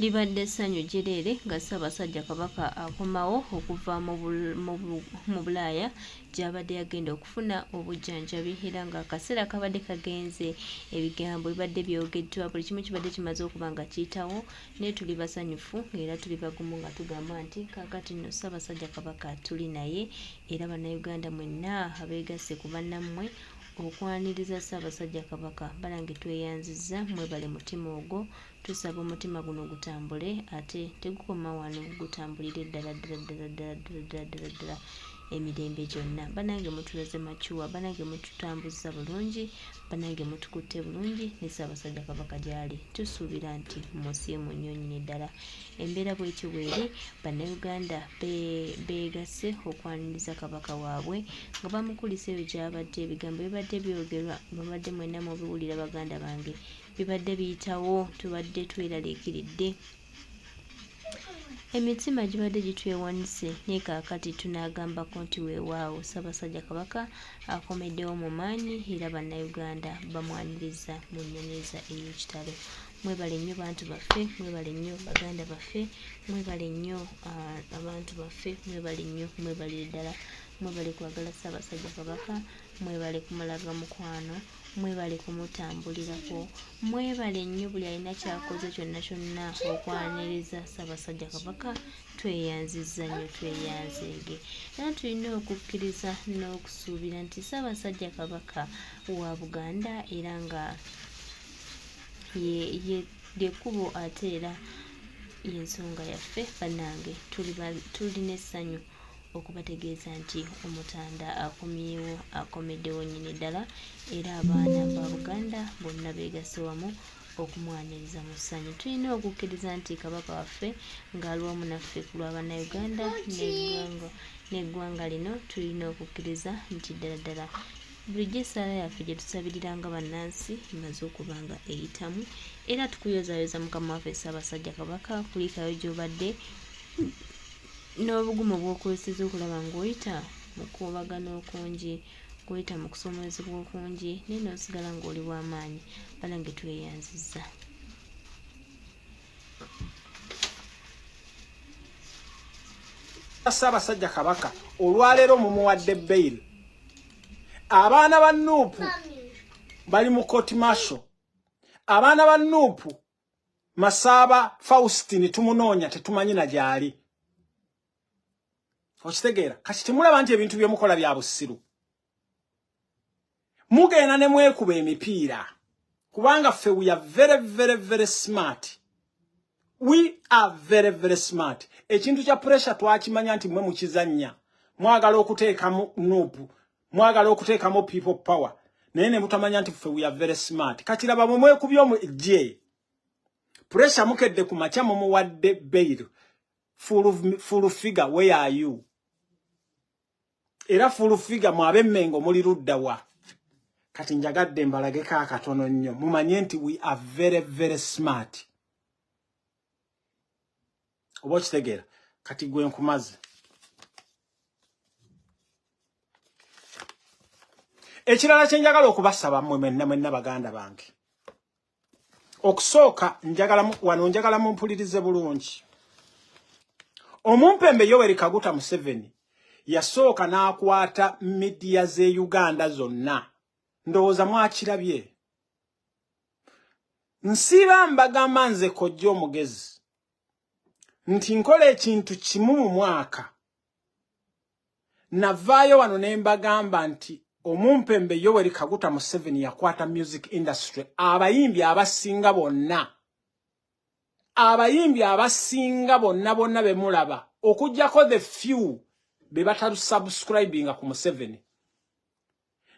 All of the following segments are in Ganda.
Libadde ssanyu jjereere nga Ssaabasajja Kabaka akomawo okuva mu Bulaaya gy'abadde yagenda okufuna obujjanjabi era ng'akaseera kabadde kagenze, ebigambo bibadde byogeddwa, buli kimu kibadde kimaze okuba nga kiyitawo naye tuli basanyufu era tuli bagumu nga tugamba nti kaakati nno Ssaabasajja Kabaka tuli naye era Bannayuganda mwenna abeegasse ku bannammwe okwaniriza Ssaabasajja Kabaka banange tweyanzizza mwebale mutima ogwo. Tusaba omutima guno gutambule ate tegukoma wano gutambulire ddala ddala ddala ddala ddala ddala ddala ddala emirembe gyonna. Banange mutulaze macuwa, banange mututambuzza bulungi, banange mutukutte bulungi ne Ssaabasajja Kabaka gyali. Tusuubira nti musiimu nnyo nnyini ddala. Embeera bwetyo bweri, Bannayuganda beegasse okwaniriza Kabaka waabwe nga bamukulisa eyo gy'abadde. Ebigambo bibadde byogerwa, mubadde mwenna mubiwulira baganda bange. Bibadde biyitawo, tubadde tweraliikiridde, emitima gibadde gitwewanise, naye kaakati tunaagambako nti weewaawo Ssaabasajja Kabaka akomeddewo mu maanyi era Bannayuganda bamwaniriza mu nnyaniriza ey'ekitalo. Mwebale nnyo bantu baffe, mwebale nnyo baganda baffe, mwebale nnyo abantu baffe, mwebale nnyo, mwebalire ddala, mwebale kwagala Ssaabasajja Kabaka, mwebale kumulaga mukwano. Mwebale kumutambulirako. Mwebale nnyo buli alina kyakoze kyonna kyonna okwaniriza Ssaabasajja Kabaka. Tweyanzizza nnyo tweyanzeege. Era tulina okukkiriza n'okusuubira nti Ssaabasajja Kabaka wa Buganda era nga ye lyekkubo ate era y'ensonga yaffe. Bannange tulina essanyu okubategeeza nti Omutanda akomyewo, akomeddewo nnyini ddala era abaana ba Buganda bonna beegasse wamu okumwaniriza mu ssanyu. Tulina okukkiriza nti Kabaka waffe ng'ali wamu naffe ku lwa Bannayuganda n'eggwanga lino, tulina okukkiriza nti ddala ddala bulijjo essaala yaffe gye tusabirira nga bannansi emaze okuba nga eyitamu era tukuyozaayoza Mukama waffe Ssaabasajja Kabaka, kulikayo gy'obadde n'obugumu bw'okozesezza okulaba ng'oyita mu kukuubagana okungi, ng'oyita mu kusoomoozebwa okungi naye n'osigala ng'oli wa maanyi. Banange tweyanzizza. Ssaabasajja Kabaka olwaleero mumuwadde bail. Abaana ba Nup bali mu court martial. Abaana ba Nup Masaaba Faustin tumunoonya tetumanyi na gyali. Okitegeera? Kati temulaba nti ebintu byemukola bya busiru. Mugenda ne mwekuba emipiira kubanga ffe we are very very very smart. We are very very smart. Ekintu kya pressure twakimanya nti mwe mukizannya. Mwagala okuteekamu Nup, mwagala okuteekamu people power. Naye ne mutamanya nti ffe we are very smart. Kati laba mwe mwekubye omu gye. Pressure mukedde ku makya mumuwadde bail. Full figure, where are you? Era full figure mwe ab'Emmengo muli ludda wa? Kati njagadde mbalageko akatono nnyo mumanye nti we are very very smart. Oba okitegeera? Kati gwe nkumaze. Ekirala kye njagala okubasaba mmwe mwenna mwenna baganda bange, okusooka njagala wano njagala mumpulirize bulungi. Omumpembe Yoweri Kaguta Museveni yasooka n'akwata midiya z'e Uganda zonna. Ndowooza mwakirabye. Nsiiba mbagamba nze kojja omugezi nti nkola ekintu kimu mu mwaka. Navaayo wano ne mbagamba nti omumpembe Yoweri Kaguta Museveni yakwata music industry, abayimbi abasinga bonna, abayimbi abasinga bonna bonna be mulaba, okuggyako the few be batasubscribinga ku Museveni.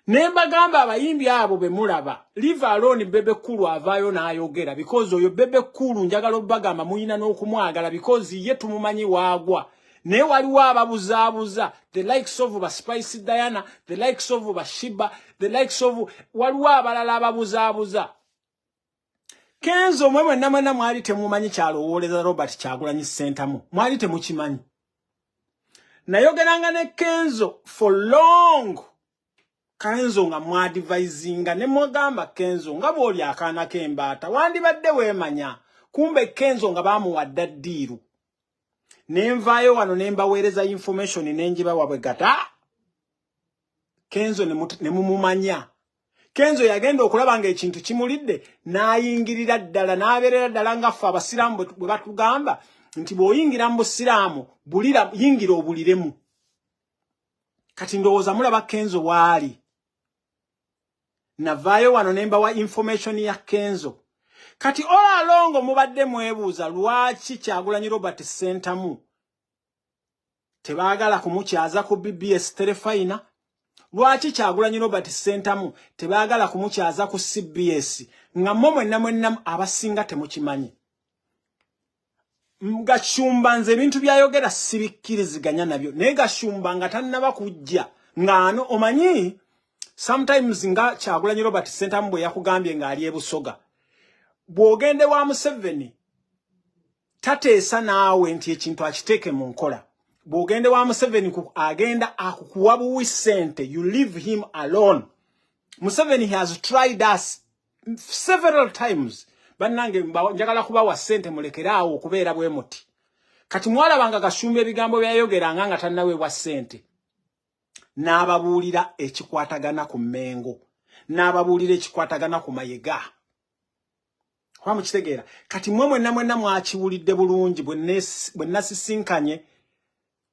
Ne mbagamba abayimbi abo be mulaba, leave alone Bebe Cool avaayo n'ayogera, because oyo Bebe Cool njagala obbagamba muyina n'okumwagala because ye tumumanyi waagwa. Naye waliwo ababuzaabuza, the likes of ba Spice Diana, the likes of ba Shiba, the likes of waliwo abalala ababuzaabuza. Kenzo mwe mwenna mwenna mwali temumanyi kyalowooleza Robert Kyagulanyi Ssentamu, mwali temukimanyi. Nayogeranga ne Kenzo for long. Kenzo nga mwadvisinga ne mugamba Kenzo nga bw'oli akaana k'embaata wandibadde weemanya Kumbe Kenzo nga bamuwadde deal. Nenvaayo wano ne mbaweereza information ne ngibawa bwe gata. Kenzo ne mumumanya. Kenzo yagenda okulaba nga ekintu kimulidde n'ayingirira ddala n'abeerera ddala nga ffe abasiraamu bwe batugamba nti bw'oyingira mu busiraamu bulira, yingira obuliremu. Kati ndowooza mulaba Kenzo waali. Navaayo wano ne mbawa information ya Kenzo. Kati all along mubadde mwebuuza lwaki Kyagulanyi Robert Ssentamu tebaagala kumukyaza ku BBS Terefayina, lwaki Kyagulanyi Robert Ssentamu tebaagala kumukyaza ku CBS, nga mmwe mwenna mwenna abasinga temukimanyi. Gashumba nze ebintu byayogera sibikkiriziganya nabyo, naye Gashumba nga tannaba kujja ng'ano omanyi sometimes nga Kyagulanyi Robert Ssentamu bwe yakugambye ng'ali e Busoga, bw'ogende wa Museveni tateesa naawe nti ekintu akiteeke mu nkola. Bw'ogende wa Museveni agenda akukuwa buwi ssente, you leave him alone. Museveni has tried us several times. Bannange, njagala kubawa ssente mulekere awo okubeera bwe muti. Kati mwalabanga Gashumba ebigambo byayogeranga nga tannaweebwa ssente, n'ababuulira ekikwatagana ku Mmengo, n'ababuulira ekikwatagana ku Mayega. Oba mukitegeera? Kati mmwe mwenna mwenna mwakiwulidde bulungi bwe nasisinkanye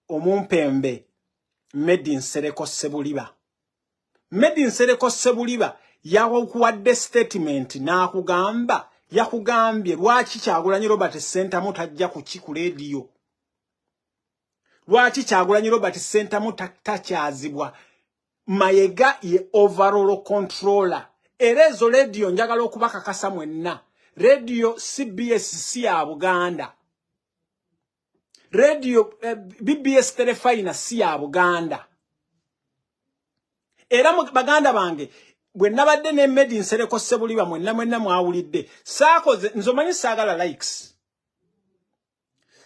omumpembe Medi Nsereko Ssebuliba. Medi Nsereko Ssebuliba yakuwadde statement n'akugamba, yakugambye lwaki Kyagulanyi Robert Ssentamu tajja kuki ku leediyo, lwaki Kyagulanyi Robert Ssentamu takyazibwa. Mayega ye overall controller. Era ezo leediyo njagala okubakakasa mwenna, leediyo CBS si ya Buganda, radio BBS Terefayina si ya Buganda. Era baganda bange, bwe nabadde ne Medi Nsereko Ssebuliba, mwenna mwenna mwawulidde saakoze nze omanyi saagala likes,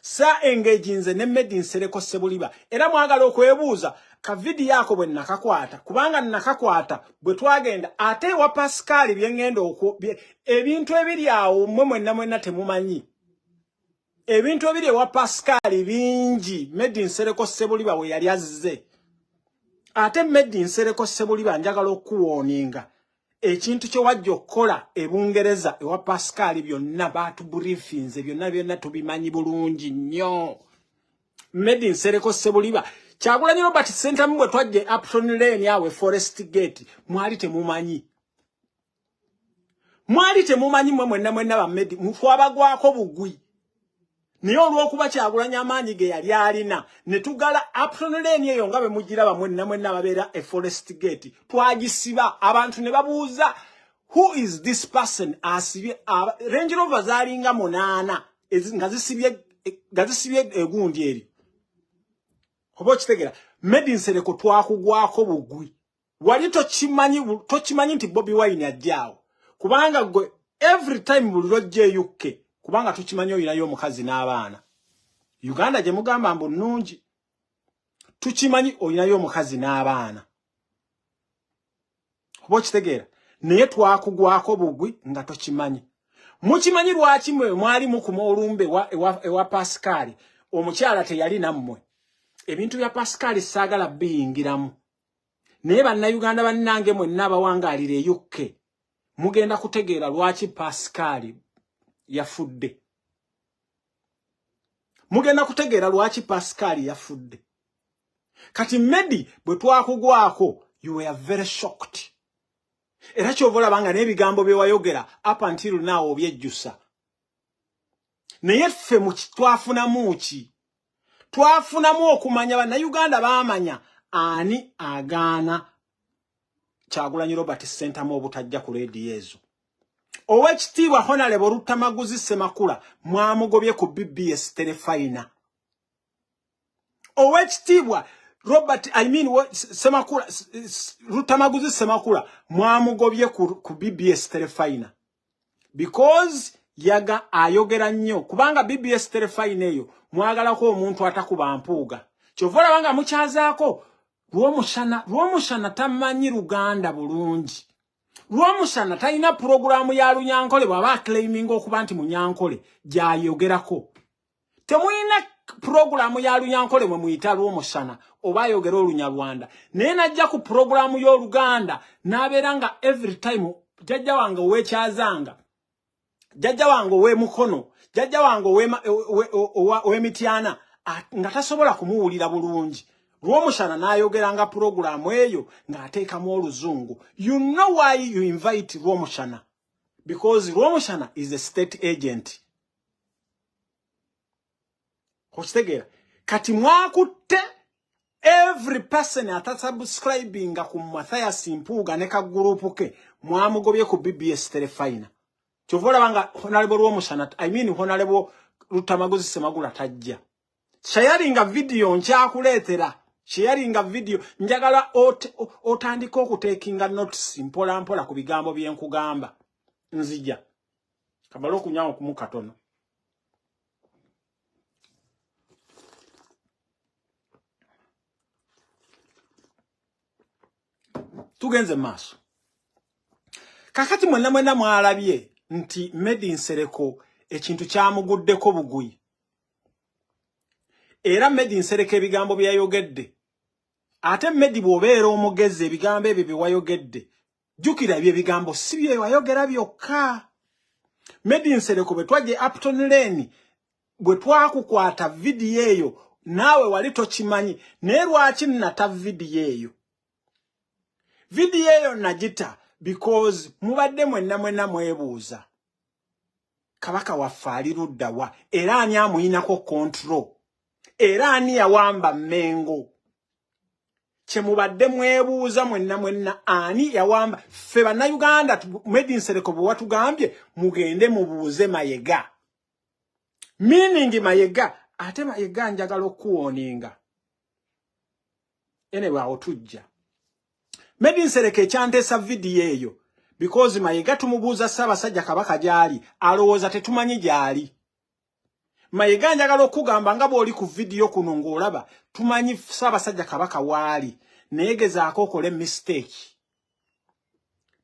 sa engage nze ne Medi Nsereko Ssebuliba. Era mwagala okwebuuza ka vidiyo ako bwe nakakwata, kubanga nakakwata bwe twagenda ate ewa Pascal. Bye ŋŋenda ebintu ebiri awo mmwe mwenna mwenna temumanyi. Ebintu ebiri ewa Pascal bingi. Medi Nsereko Ssebuliba we yali azze. Ate Medi Nsereko Ssebuliba, njagala okuwooninga ekintu kye wajja okukola e Bungereza ewa Pascal, byonna baatubriefinze, byonna byonna tubimanyi bulungi nnyo. Medi Nsereko Ssebuliba, Kyagulanyi Robert Ssentamu bwe twajja Upton Lane awe Forest Gate, mwali temumanyi, mwali temumanyi mmwe mwenna mwenna bamedi twabagwako bugwi. Naye olw'okuba Kyagulanyi amaanyi ge yali alina, ne tugala Upton Lane eyo nga bwe mugiraba mwenna mwenna ababeera e Forest Gate, twagisiba. Abantu ne babuuza, "Who is this person asibye?" Range Rover zaalinga 8 nga zisibye egundi eri. Oba okitegeera? Medi Nsereko, twakugwako bugwi. Wali tokimanyi, tokimanyi nti Bobi Wine ajjaawo, kubanga gwe every time buli lwojja e UK, kubanga tukimanyi oyinayo omukazi n'abaana. Uganda gye mugamba mbu nnungi, tukimanyi oyinayo omukazi n'abaana. Oba okitegeera? Naye twakugwako bugwi nga tokimanyi. Mukimanyi lwaki mwe mwali mukuma olumbe ewa Pascal? Omukyala teyali nammwe. Ebintu bya Pascal saagala biyingiramu, naye Bannayuganda bannange mwenna abawangaalira e UK, mugenda kutegeera lwaki Pascal yafudde. Mugenda kutegeera lwaki Pascal yafudde. Kati Medi, bwe twakugwako, you were very shocked. Era kyova olaba nga n'ebigambo bye wayogera up until now obyejjusa. Naye ffe twafunamu ki? Twafunamu okumanya Bannayuganda baamanya ani agaana Kyagulanyi Robert Ssentamu obutajja ku leediyo ezo. Owekitiibwa Honorable Luttamaguzi Ssemakula mwamugobye ku BBS Terefayina. Owekitiibwa Robert, I mean, Ssemakula, Luttamaguzi Ssemakula mwamugobye ku BBS Terefayina because yaga ayogera nnyo, kubanga BBS Terefayina eyo mwagalako omuntu atakuba mpuuga. Kyova olaba nga mukyazaako Lwomushana. Lwomushana tamanyi Luganda bulungi. Rwomushana talina pulogulaamu ya Lunyankole bw'aba aclaiminga okuba nti Munyankole gy'ayogerako. Temulina pulogulaamu ya Lunyankole mwe muyita Rwomushana oba ayogera Olunyarwanda, naye n'ajja ku pulogulaamu y'Oluganda n'abeera nga every time jjajja wange ow'ekyazanga, jjajja wange ow'emukono, jjajja wange ow'emityana nga tasobola kumuwulira bulungi. Rwomushana n'ayogeranga pulogulaamu eyo ng'ateekamu Oluzungu. You know why you invite Rwomushana? Because Rwomushana is a state agent. Okitegeera? Kati mwakutte every person atasubscribinga ku Mathias Mpuuga ne kagurupu ke, mwamugobye ku BBS Terefayina. Kyova olaba nga Honorable Rwomushana, I mean Honorable Lutamaguzi Ssemagula tajja. Sharinga video nkyakuleetera. Sharinga video, njagala otandike okutekinga notes mpola mpola ku bigambo bye nkugamba. Nzija. Kabale okunywa okumu katono. Tugenze maaso. Kakati mwenna mwenna mwalabye nti Medi Nsereko ekintu kyamuguddeko bugwi. Era Medi Nsereko ebigambo bye yayogedde, ate Medi bw'obeera omugezi ebigambo ebyo bye wayogedde, jjukira ebyo ebigambo si bye wayogera byokka. Medi Nsereko bwe twajja Upton Lane, bwe twakukwata vidiyo eyo naawe wali tokimanyi, naye lwaki nata vidiyo eyo? Vidiyo eyo nagita because mubadde mwenna mwenna mwebuuza Kabaka waffe ali ludda wa, era ani amuyinako control, era ani yawamba Mmengo? Kye mubadde mwebuuza mwenna mwenna, ani yawamba? Ffe Bannayuganda, Medi Nsereko bwe watugambye mugende mubuuze Mayega, meaning Mayega, ate Mayega njagala okuwoninga anyway, awo tujja. Medi Nsereko ekyanteesa vidiyo eyo because Mayega tumubuuza Ssaabasajja Kabaka gy'ali, alowooza tetumanyi gy'ali. Mayega njagala okugamba nga bw'oli ku vidiyo kuno ng'olaba tumanyi Ssaabasajja Kabaka waali, naye gezaako okole mistake.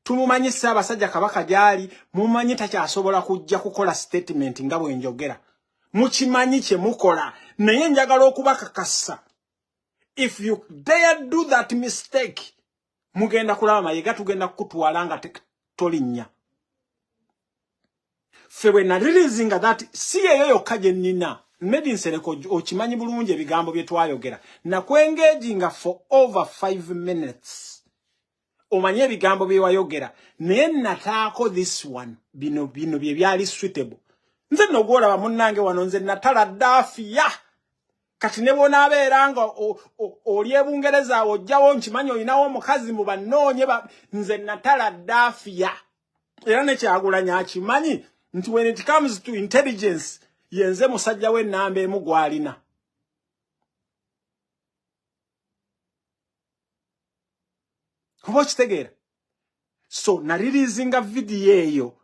Tumumanyi Ssaabasajja Kabaka gy'ali, mumanyi takyasobola kujja kukola statement nga bwe njogera. Mukimanyi kye mukola, naye njagala okubakakasa. If you dare do that mistake, mugenda kulaba Mayega tugenda kukutwala nga tolinnya. Ffe bwe nareleasinga that si eyo yokka gye nnina. Medi Nsereko okimanyi bulungi ebigambo bye twayogera. Nakwengaginga for over 5 minutes. Omanyi ebigambo bye wayogera, naye nataako this one. Bino bino bye byali suitable. Nze nno gw'olaba munnange wano nze natala daafiya. Kati ne bw'onaabeera nga oli e Bungereza awo ojjawo nkimanyi olinawo omukazi mu bannoonye, nze natala daafiya. Era ne Kyagulanyi akimanyi nti when it comes to intelligence yenze musajja w'ennamba emu gw'alina. Oba okitegeera? So nareleasinga vidiyo eyo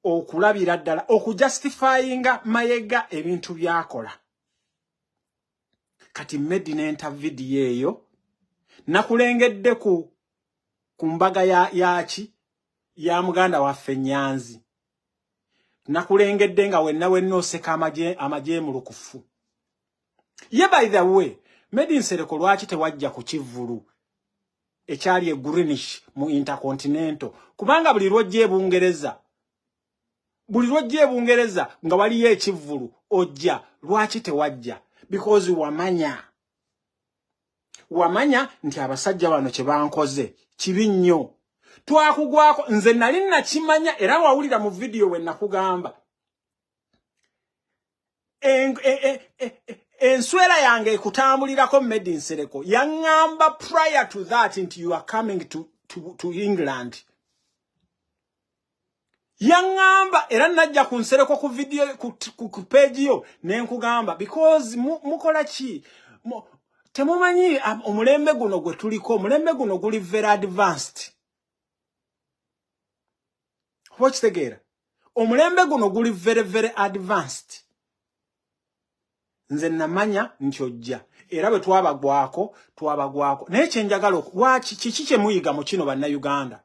okulabira ddala okujustifyinga Mayega ebintu by'akola. Kati Medi n'enta vidiyo eyo nakulengedde ku mbaga ya yaki ya muganda waffe Nyanzi. Nakulengedde nga wenna wenna oseka amajeemulukufu. Ye by the way, Medi Nsereko lwaki tewajja ku kivvulu ekyali e Greenwich mu Intercontinental? Kubanga buli lw'ojja e Bungereza, buli lw'ojja e Bungereza nga waliyo ekivvulu ojja, lwaki tewajja? Because wamanya nti abasajja bano kye bankoze kibi nnyo. Twakugwako, nze nali nakimanya era wawulira mu vidiyo we nakugamba enswera yange ekutambulirako. Medi Nsereko yaŋŋamba prior to that nti you are coming to England. Yaŋŋamba era najja ku Nsereko ku video ku page yo ne nkugamba because mukola ki, temumanyi omulembe guno gwe tuliko, omulembe guno guli very advanced. Oba okitegeera? Omulembe guno guli very very advanced. Nze namanya nti ojja, era bwe twabagwako twabagwako. Naye kyenjagala, lwaki kiki kye muyiga mu kino, Bannayuganda?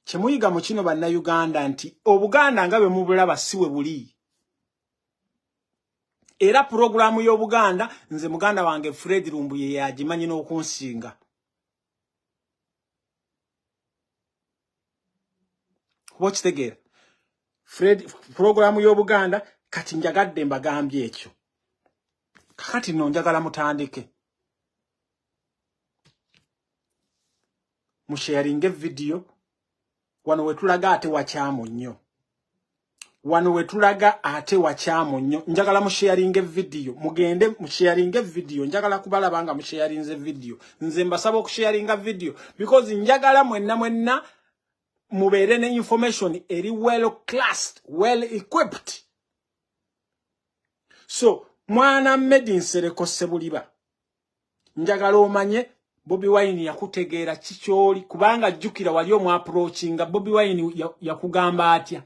Kyemuyiga mu kino Bannayuganda nti Obuganda nga bwe mubulaba si we buli. Era pulogulaamu y'Obuganda nze muganda wange Fred Lumbuye yagimanyi n'okunsinga. Oba okitegeera? Fred, pulogulaamu y'Obuganda kati njagadde mbagambye ekyo. Kakati nno njagala mutandike musharinge vidiyo. Wano wetulaga ate wakyamu nnyo, wano wetulaga ate wakyamu nnyo. Njagala musharinge vidiyo, mugende musharinge vidiyo. Njagala kubalaba nga musharinze vidiyo. Nze mbasaba okusharinga vidiyo because njagala mwenna mwenna mubeere ne information eri well classed, well equipped. So mwana Medi Nsereko Ssebuliba, njagala omanye Bobi Wine yakutegeera kikyoli, kubanga jjukira wali omwapproachinga Bobi Wine yakugamba atya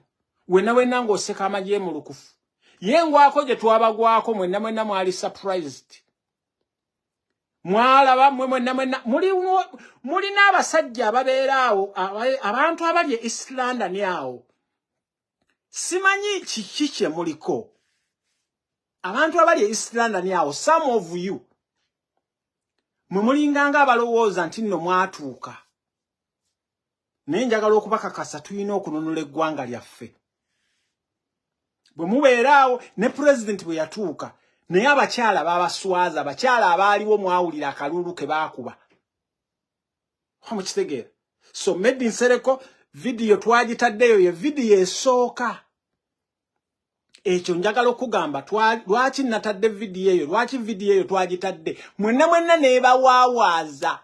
wenna wenna ng'oseka amagye mu lukufu ye ngwako gye twabagwako mwenna mwenna mwali surprised. Mwalaba mwe mwenna mwenna mulina abasajja ababeera awo, abantu abali e East London awo, simanyi kiki kye muliko. Abantu abali e East London awo, some of you mwe mulinganga abalowooza nti nno mwatuuka, naye njagala okubakakasa tulina okununula eggwanga lyaffe. Bwe mubeera awo ne pulezidenti bwe yatuuka, naye abakyala babaswaza, abakyala abaaliwo mwawulira akaluulu ke baakuba, mukitegeera? So Medi Nsereko, vidiyo twagitaddeyo, ye vidiyo esooka. Ekyo njagala okugamba lwaki natadde vidiyo eyo, lwaki vidiyo eyo twagitadde. Mwenna mwenna neebawaawaaza,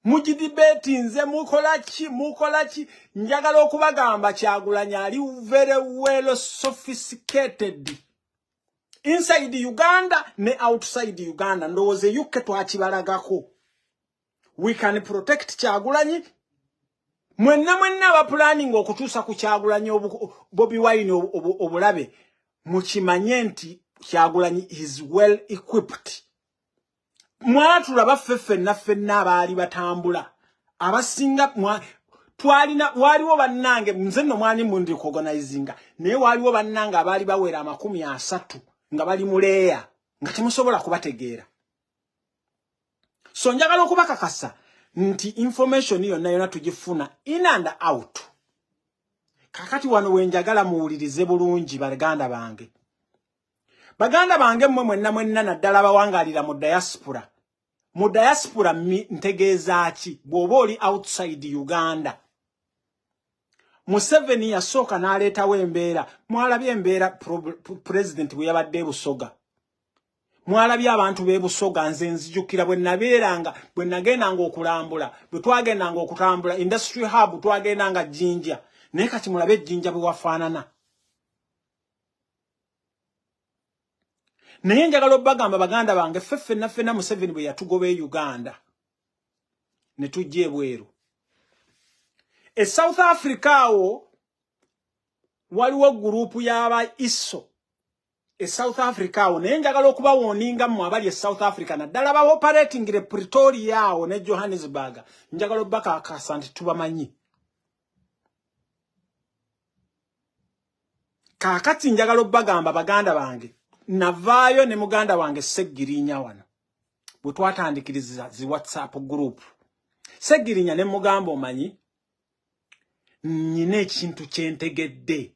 mugidebatinze, mukola ki, mukola ki. Njagala okubagamba Kyagulanyi ali very well sophisticated inside Uganda ne outside Uganda. Ndowooza e UK twakibalagako. We can protect Kyagulanyi. Mwenna mwenna abaplanning okutuusa ku Kyagulanyi Bobi Wine obulabe, mukimanye nti Kyagulanyi is well equipped. Mwatulaba ffe ffenna ffenna abaali batambula abasinga twalina, waliwo bannange, nze nno mwani mundirecognizinga, naye waliwo bannange abaali bawera 30 nga bali muleeya nga temusobola kubategeera. So njagala okubakakasa nti information yonna yonna tugifuna in and out. Kakati wano wenjagala muwulirize bulungi, baganda bange, baganda bange mmwe mwenna mwenna, naddala abawangaalira mu diaspora. Mu diaspora ntegeeza ki? Bw'oba oli outside Uganda, Museveni yasooka n'aleetawo embeera. Mwalabye embeera president bwe yabadde e Busoga, mwalabye abantu b'e Busoga. Nze nzijukira bwe nabeeranga, bwe nagendanga okulambula, bwe twagendanga okutambula industry hub, twagendanga Jjinja, naye kati mulabe Ejjinja bwe wafaanana. Naye njagala obbagamba, baganda bange, ffe ffenna ffenna Museveni bwe yatugoba e Uganda ne tujja ebweru e South Africa, awo waliwo gurupu y'aba ISO e South Africa awo. Naye njagala okubawarninga mmwe abali e South Africa, naddala ba operatingire Pretoria awo ne Johannesburg, njagala obbakakasa nti tubamanyi. Kaakati njagala obbagamba, baganda bange, navaayo ne muganda wange Seggirinya wano bwe twatandikiriza zi WhatsApp group. Seggirinya ne mugamba, omanyi nnyina ekintu kyentegedde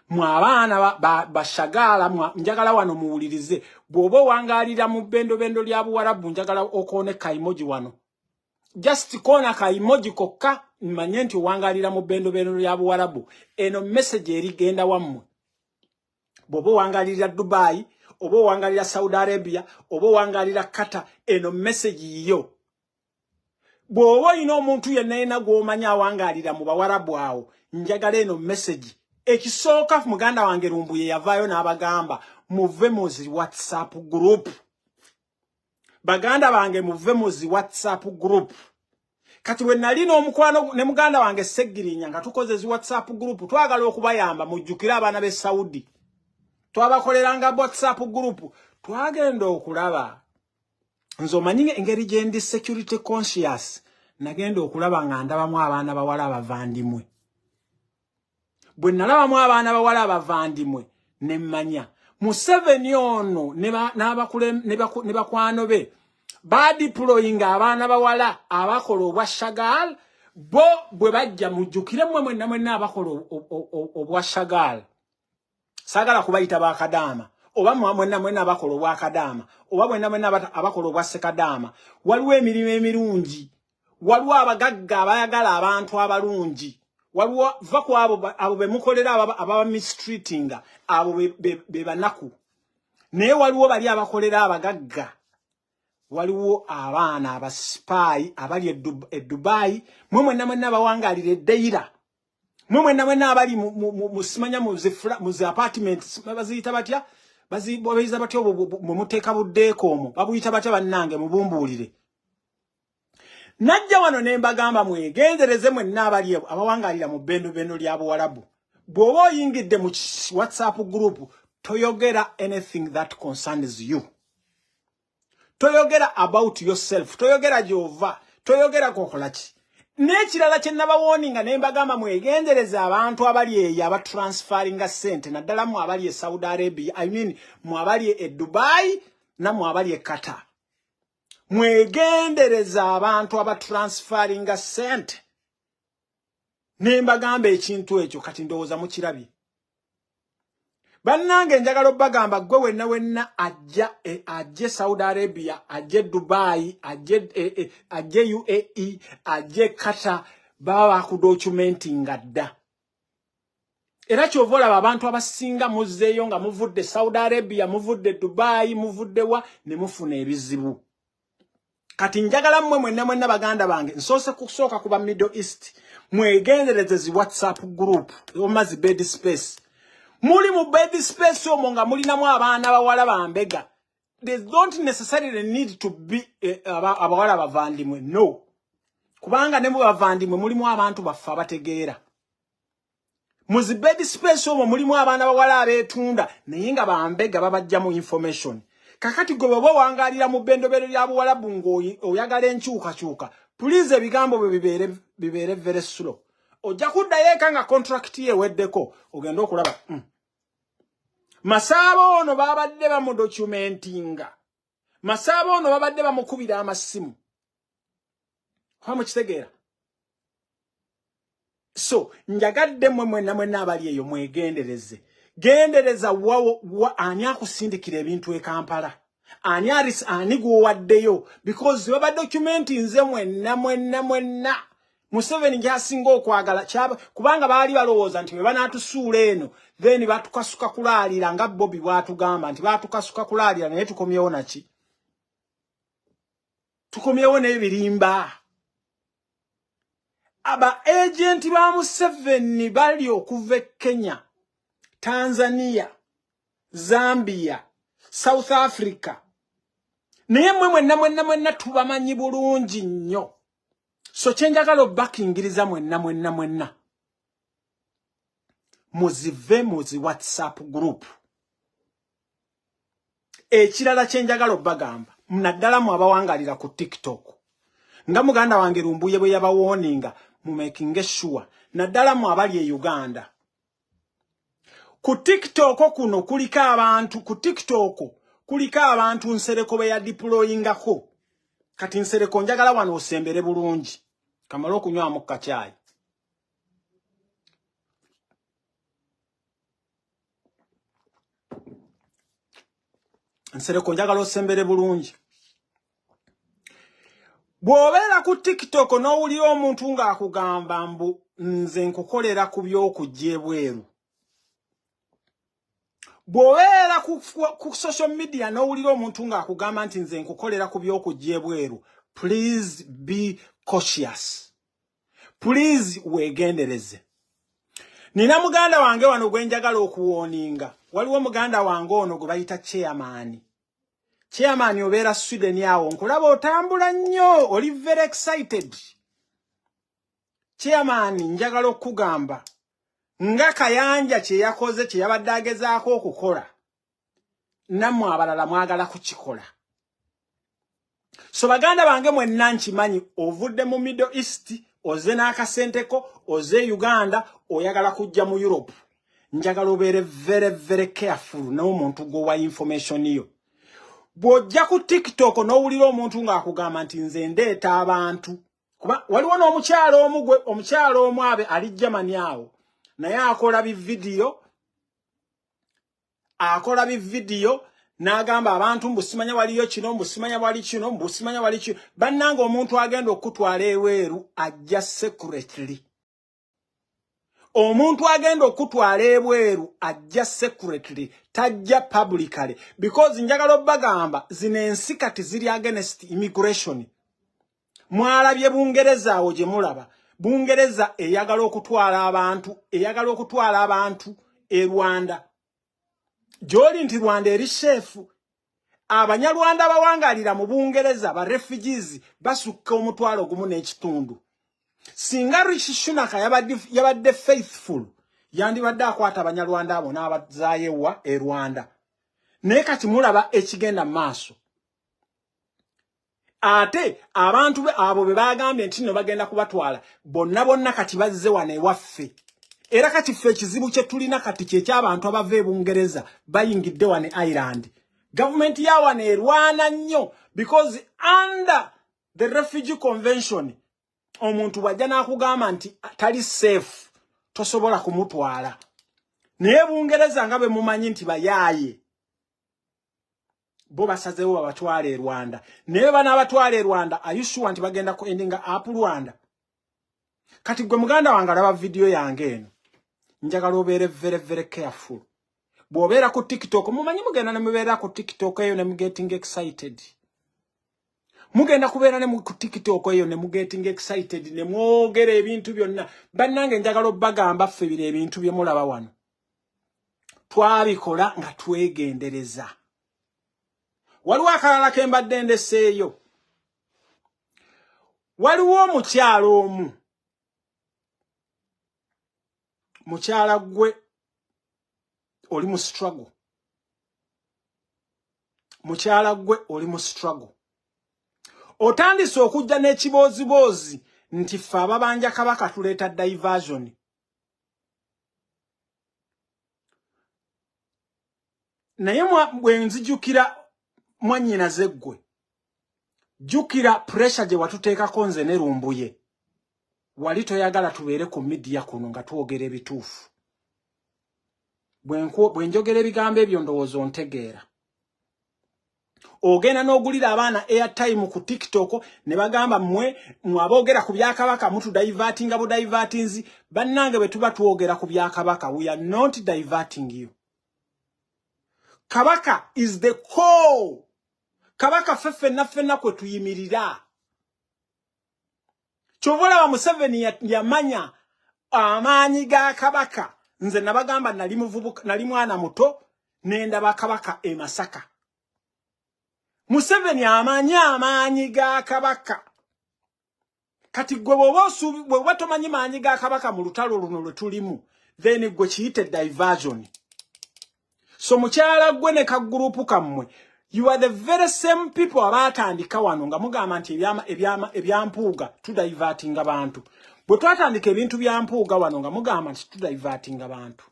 mwe abaana bashagaala, njagala wano muwulirize. Bw'oba owangaalira mu bendobendo lya Buwarabu, njagala okoone ka emoji wano, just koona ka emoji kokka mmanye nti owangaalira mu bendobendo lya Buwarabu. Eno message erigenda wammwe. Bw'oba owangaalirira Dubai, oba owangaalira Saudi Arabia, oba owangaalira Qatar, eno message yiyo. Bw'oba olina omuntu yenna yenna gw'omanyi awangaalira mu Bawarabu awo, njagala eno message. Ekisooka, muganda wange Lumbuye yavaayo n'abagamba muve mu zi WhatsApp group. Baganda bange, muve mu zi WhatsApp group. Kati bwe nali n'omukwano ne muganda wange Seggirinya nga tukoze zi WhatsApp group, twagala okubayamba. Mujjukire abaana b'e Saudi twabakoleranga WhatsApp group. Twagenda okulaba, nze omanyi engeri gye ndi security conscious, Nagenda okulaba nga ndabamu abaana bawala abavandimwe. Bwe nalabamu abaana bawala abavandimwe ne mmanya Museveni ono ne bakwano be badeployinga abaana bawala abakola obwa shagal. Bo bwe bajja, mujjukire mmwe mwenna mwenna abakola obwa shagal, saagala kubayita bakadaama, oba mwenna mwenna abakola obwakadaama, oba mwenna mwenna abakola obwa sekadaama, waliwo emirimu emirungi, waliwo abagagga abayagala abantu abalungi, waliwo va ku abo abo be mukolera ababa mistreatinga, abo be banaku. Naye waliwo bali abakolera abagagga, waliwo abaana abasipayi abali e Dubai. Mwe mwenna mwenna abawangaalira eddeira, mwe mwenna mwenna abali musimanya mu zi apartment, baziyita batya, bayiza batya obwo mwe muteeka buddeeko omwo, babuyita batya? Bannange, mubumbuulire. Najja wano ne mbagamba mwegendereze mwenna abali abawangaalira mu bendobendo lya Buwalabu. Bw'oba oyingidde mu WhatsApp group, toyogera anything that concerns you, toyogera about yourself, toyogera gy'ova, toyogera kokola ki. N'ekirala kye nabawarninga ne mbagamba, mwegendereze abantu abali eyo abatransferinga ssente, naddala mu abali e Saudi Arabia, I mean mu abali e Dubai namu abali e Qatar. Mwegendereze abantu abatransferinga ssente. Ne mbagamba ekintu ekyo, kati ndowooza mukirabye. Bannange, njagala obbagamba, gwe wenna wenna ajja ajje Saudi Arabia, ajje Dubai, ajje UAE, ajje Qatar, baba bakudocumentinga dda. Era kyova olaba abantu abasinga muzzeeyo nga muvudde Saudi Arabia, muvudde Dubai, muvudde wa, ne mufuna ebizibu. Kati njagala mmwe mwenna mwenna, baganda bange, nsoose kusooka kuba Middle East, mwegendereze zi WhatsApp group oba zi bed space. Muli mu bed space omwo nga mulinamu abaana bawala bambega. They don't necessarily need to be abawala bavandimwe, no, kubanga ne mu bavandimwe mulimu abantu baffe abategeera. Mu zi bed space omwo mulimu abaana bawala abeetunda naye nga bambega, babajjamu information. Kakati gwe bw'oba owangaalira mu bendobero lya Buwalabu ng'oyagala enkyukakyuka, please, ebigambo bwe bibeere very slow. Ojja kuddayo eka nga contract ye eweddeko, ogende okulaba. Masaaba ono babadde bamudocumentinga, Masaaba ono babadde bamukubira amasimu, oba mukitegeera? So njagadde mmwe mwenna mwenna abali eyo mwegendereze. Gendereza wa, ani akusindikira ebintu e Kampala, ani aris, ani gwowaddeyo, because baba documentinze mwenna mwenna mwenna. Museveni gyasinga okwagala kyaba kubanga baali balowooza nti bwe banaatusuula eno, then batukasuka kulaalira, nga Bobi bw'atugamba nti batukasuka kulaalira. Naye tukomyewo naki? Tukomyewo n'ebirimba. Aba agenti ba Museveni bali okuva e Kenya, Tanzania, Zambia, South Africa, naye mmwe mwenna mwenna mwenna tubamanyi bulungi nnyo. So kyenjagala obbakingiriza mwenna mwenna mwenna, muzive muzi WhatsApp group. Ekirala kyenjagala obbagamba, naddala mu abawangalira ku TikTok, nga muganda wange Lumbuye bwe yabawarninga, mumakinge sure, naddala mu abali e Uganda, ku TikTok kuno kuliko abantu, ku TikTok kuliko abantu Nsereko be yadeployingako. Kati Nsereko, njagala wano osembere bulungi, kamale okunywamu kacyayi. Nsereko, njagala osembere bulungi. Bw'obeera ku TikTok n'owulira omuntu ng'akugamba mbu nze nkukolera ku by'okujja ebweru, bw'obeera ku social media n'owulira omuntu ng'akugamba nti nze nkukolera ku by'okujja ebweru, please be cautious, please weegendereze. Nina muganda wange wano gwe njagala okuwarninga. Waliwo muganda wange ono gwe bayita Chairman. Chairman, obeera Sweden awo, nkulaba otambula nnyo, oli very excited. Chairman, njagala okukugamba nga Kayanja kye yakoze, kye yabadde agezaako okukola, nammwe abalala mwagala kukikola. So baganda bange mwenna nkimanyi ovudde mu Middle East, oze n'akasenteko, oze Uganda, oyagala kujja mu Europe. Njagala obeere very very careful n'omuntu gw'owa information yo. Bw'ojja ku TikTok n'owulira omuntu ng'akugamba nti nze ndeeta abantu, kuba waliwo n'omukyalo omu gwe omukyalo omu abe ali Germany awo, naye akola bividiyo, akola bividiyo n'agamba abantu mbu simanya waliyo kino, mbu simanya wali kino, mbu simanya wali kino. Bannange, omuntu agenda okutwala ebweru ajja secretly. Omuntu agenda okutwala ebweru ajja secretly, tajja publicly, because njagala obbagamba zino ensi kati ziri against immigration. Mwalabye Bungereza awo gye mulaba Bungereza eyagala okutwala abantu, eyagala okutwala abantu e Rwanda, gy'oli nti Rwanda eri safe. Abanyarwanda bawangalira mu Bungereza, ba refugees basukka 1.5 million. Singa Rishi Sunak yabadde faithful, yandibadde akwata Abanyarwanda abo n'abazaayo ewa e Rwanda. Naye kati mulaba ekigenda mu maaso. Ate abantu be abo be bagambye nti nno bagenda kubatwala bonna bonna kati bazze wano ewaffe. Era kati ffe ekizibu kye tulina kati kyeky'abantu abava e Bungereza bayingidde wano e Ireland. Gavumenti ya wano erwana nnyo because under the Refugee Convention, omuntu bw'ajja n'akugamba nti tali safe, tosobola kumutwala. Naye Bungereza nga bwe mumanyi nti bayaaye, bo basazeewo babatwala e Rwanda. Naye banaabatwala e Rwanda, are you sure nti bagenda ku endinga up Rwanda? Kati gwe muganda wange alaba vidiyo yange eno, njagala obeere very very careful bw'obeera ku TikTok. Mumanyi mugenda ne mubeera ku TikTok eyo ne mugetting excited, mugenda kubeera ne ku TikTok eyo ne mugetting excited ne mwogera ebintu byonna. Bannange, njagala obbagamba ffe bino ebintu bye mulaba wano twabikola nga twegendereza. Waliwo akalala ke mbadde ndeseeyo. Waliwo omukyalo omu, mukyala gwe oli mu struggle, mukyala gwe oli mu struggle, otandise okujja n'ekibooziboozi nti ffe ababanja Kabaka tuleeta diversion. Naye bwe nzijukira, mwannyinaze ggwe, jjukira pressure gye watuteekako nze ne Lumbuye. Wali toyagala tubeere ku media kuno nga twogera ebituufu. Bwe njogera ebigambo ebyo, ndowooza ontegeera. Ogenda n'ogulira abaana airtime ku TikTok ne bagamba mmwe mwe aboogera ku byakabaka mutudivertinga budivertinzi. Bannange, bwe tuba twogera ku byakabaka, we are not diverting you. Kabaka is the core. Kabaka ffe ffenna ffenna kwe tuyimirira. Kyova olaba Museveni yamanya amaanyi ga Kabaka. Nze nabagamba nali muvubuka, nali mwana muto nendaba Kabaka e Masaka. Museveni amanyi amaanyi ga Kabaka. Kati gwe bw'oba tomanyi maanyi ga Kabaka mu lutalo luno lwe tulimu, then gwe kiyite diversion. So mukyala gwe ne kagurupu kammwe, you are the very same people abaatandika wano nga mugamba nti ebyampuuga tudivertinga bantu. Bwe twatandika ebintu bya Mpuuga wano nga mugamba nti tudivertinga bantu,